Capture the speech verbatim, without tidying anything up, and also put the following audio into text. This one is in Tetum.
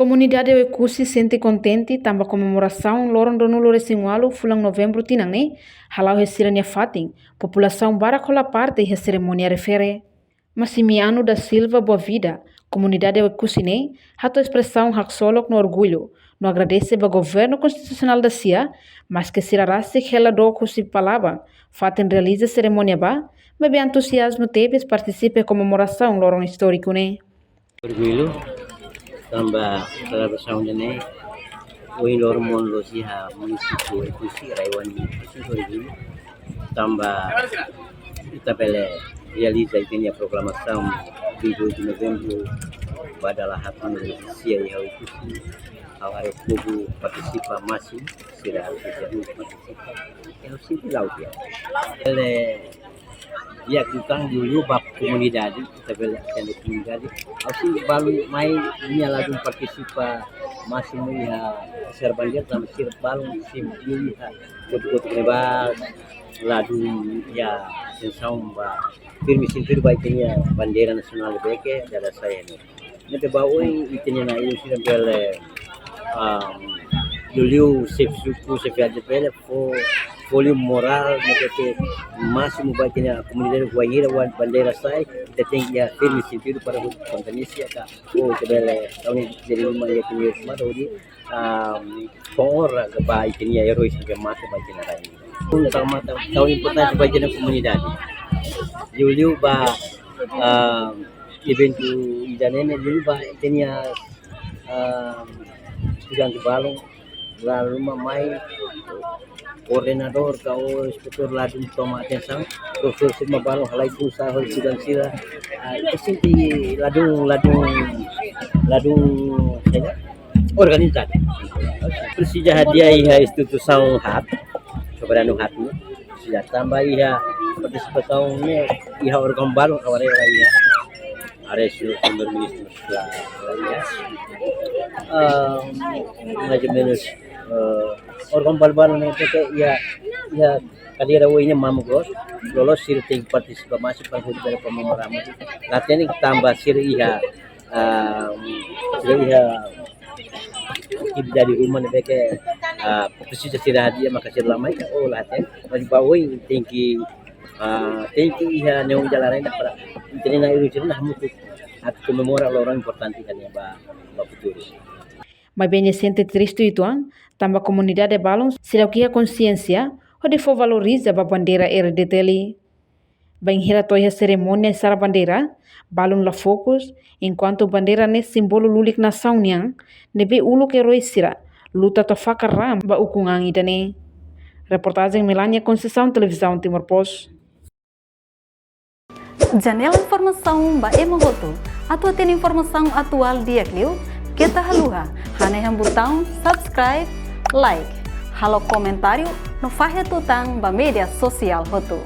Komunidade Oekusi sente kontente tanba komemorasaun loron ruanulu-resin-ualu fulan Novembru tinan ne'e hala'o iha sira-nia fatin, populasaun barak hola parte iha serimónia refere. Maximiano da Silva Boavida, komunidade Oekusi ne'e, hato'o espresaun haksolok no orgullu, no agradese ba Governu Konstitusionál da-sia, maske sira rasik hela dook husi Palaban, fatin realiza serimónia ba, maibé entuziazmu tebes partisipa komemorasaun loron istóriku ne'e. Orgullu, tanba selebrasaun ida-ne'e, ohin loron monu loos iha munisípiu Oekusi, rai-oan Oekusi, orgullu. Tanba ita bele realiza ita-nia proklamasaun vinte e oito de Novembru, ba dala haat ruanulu-resin-sia iha Oekusi, ha'u haree povu partisipa másimu, sira haree povu partisipa, ha'u sente la'o di'ak. Bele di'ak liután liuliu ba komunidade, ita bele atende komunidade. Ha'u sente balu mai nia ladún partisipa másimu iha sira bandeira, tanba sira balu sira iha kotuk-kotuk ne'ebá, ladún iha atensaun ba, firme sintidu ba ita-nia bandeira nasionál ne'ebé ke dada sai ne'e. Ne'ebé ba oin ita-nia na'i-ulun sira bele, ah, liuliu xefe suku, xefe adat bele fó, fó liu morál, ne'ebé ke másimu ba ita-nia komunidade, wainhira bandeira sai, ita tenke iha firme sintidu para hodi kontente ka, oh, ita bele, taun ne'e jadi uma iha ita-nia uma, hodi, ah, fó onra ba ita-nia eroi sira mate ba ita-nia rain. Taun ne'e taun, taun importante ba ita-nia komunidade. Liuliu ba, ah, eventu ida-ne'e, liuliu ba ita-nia, ah, estudante balun, la ruma mai, koordenadór ka inspetór ladún toma atensaun, profesór sira mak balun halai fusa ho estudante sira, ah, ita sente ladún, ladún, ladún, saida, organizadu. Presiza hadi'a iha instituisaun haat, soberanu haat ne'e, presiza tanba iha partisipasaun ne'e, iha órgaun balun, agora iha, haree señór Primeiru-Ministru, la, la iha. Ah, mais ou menus, ah, órgaun balun-balun ne'e ke iha, iha kadeira oin ne'e mamuk loos, loloos sira tenke partisipa másimu para hodi bele komemora. La hatene tanba sira iha, ah, sira iha atividade ruma ne'ebé ke, ah, presiza sira hadi'a maka sira la mai ka, oh, la hatene. Mas ba oin tenke, ah, tenke iha neon jalan lain para ita-nia na'i-ulun sira hamutuk atu komemora loron importante ida-ne'e ba, ba futuru. Maibé nia sente triste uitoan, tanba komunidade balun seidauk iha konxiénsia hodi fó valoriza ba bandeira R D T L. Bainhira to'o iha serimónia isara bandeira, balun la fokus, enkuantu bandeira ne'e símbolu lulik nasaun nian, ne'ebé uluk eroi sira luta to'o fakar raan ba ukun-an ida-ne'e. Reportajen Melania Conceição, Televizaun Timor Post. Janela informasaun ba ema hotu. Atu hatene informasaun atuál di'ak liu, keta haluha hanehan butaun subscribe, like, halo komentáriu no fahe tutan ba média sosiál hotu.